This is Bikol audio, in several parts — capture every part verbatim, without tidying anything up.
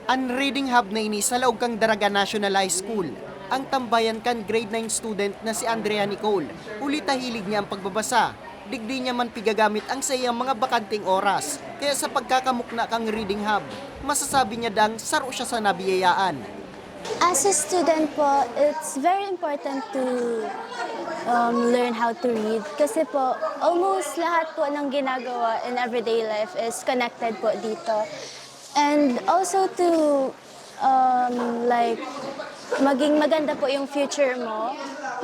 An Reading Hub na ini sa laog kan Daraga National High School. An tambayan kan grade nine student na si Andrea Nicole, huli ta hilig niya an pagbabasa. Digdi niya man pigagamit an saiyang mga bakanteng oras. Kaya sa pagkakamukna kan Reading Hub, masasabi niya dang saro siya sa nabiyayaan. As a student po, it's very important to um, learn how to read kasi po, almost lahat po ng ginagawa in everyday life is connected po dito. And also to um, like maging maganda po yung future mo,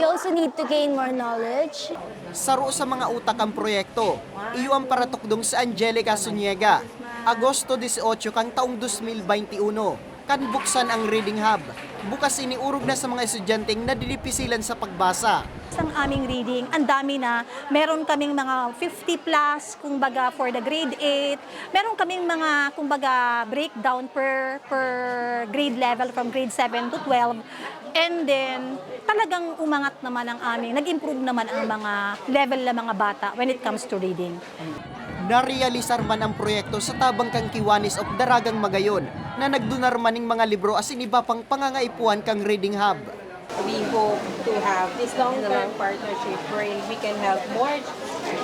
you also need to gain more knowledge. Saro sa mga utak kan proyekto, iyo an paratukdong si Angelica Zuniega, Agosto dieciocho kan taong dos mil baynte uno, kan buksan ang Reading Hub. Bukas ini orog na sa mga estudyanteng nadidipisilan sa pagbasa. Ang aming reading, ang dami na. Meron kaming mga fifty plus, kumbaga for the grade eight. Meron kaming mga, kumbaga, breakdown per per grade level from grade seven to twelve. And then, talagang umangat naman ang aming, nag-improve naman ang mga level ng mga bata when it comes to reading. Narealisar man ang proyekto sa tabang kan Kiwanis of Daragang Magayon na nagdunar man ning mga libro asin iba pang pangangaipuhan kan Reading Hub. We hope to have this long-term partnership wherein we can help more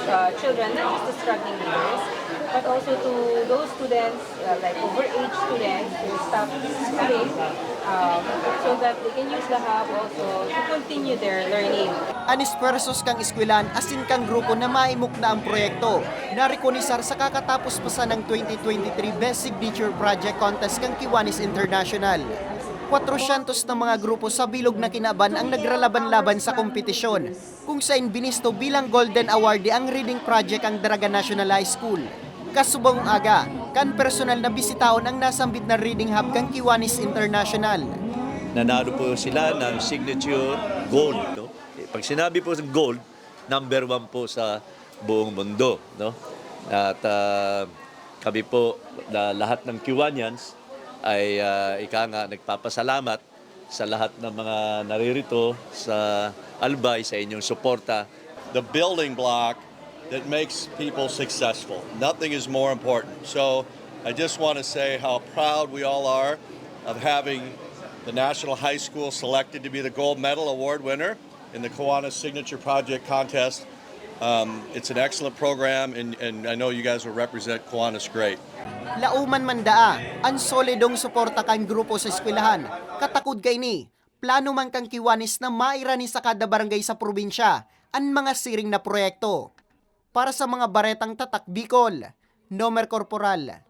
uh, children, not just the struggling leaders, but also to those students, uh, like overage students who stop schooling, um, so that they can use the hub also to continue their learning. An esfuerzos kan eskwelahan asin kan grupo na maimukna an proyekto, narekonisar sa kakatapos pa sanang twenty twenty-three Best Signature Project Contest kan Kiwanis International. Kwatrosyentos na mga grupo sa bilog na kinaban ang nagralaban-laban sa kompetisyon, kung sain binisto bilang Golden Awardee ang Reading Project ang Daraga National High School. Kasubang aga, kan personal na bisitahon ang nasambit na Reading Hub kan Kiwanis International. Nanalo po sila ng signature gold. No? Pag sinabi po ng gold, number one po sa buong mundo. No? At uh, kami po, na lahat ng Kiwanians, ay uh, ika nga nagpapasalamat sa lahat ng mga naririto sa Albay sa inyong suporta. The building block that makes people successful. Nothing is more important. So I just want to say how proud we all are of having the National High School selected to be the gold medal award winner in the Kiwanis Signature Project Contest. Um, it's an excellent program, and, and I know you guys will represent Kiwanis great. Lauman man daa, an solidong suporta kan grupo sa eskwelahan. Katakod kaini, plano man kan Kiwanis na mairani sa kada barangay sa probinsya an mga siring na proyekto. Para sa mga Baretang Tatak Bicol, Nomer Corporal.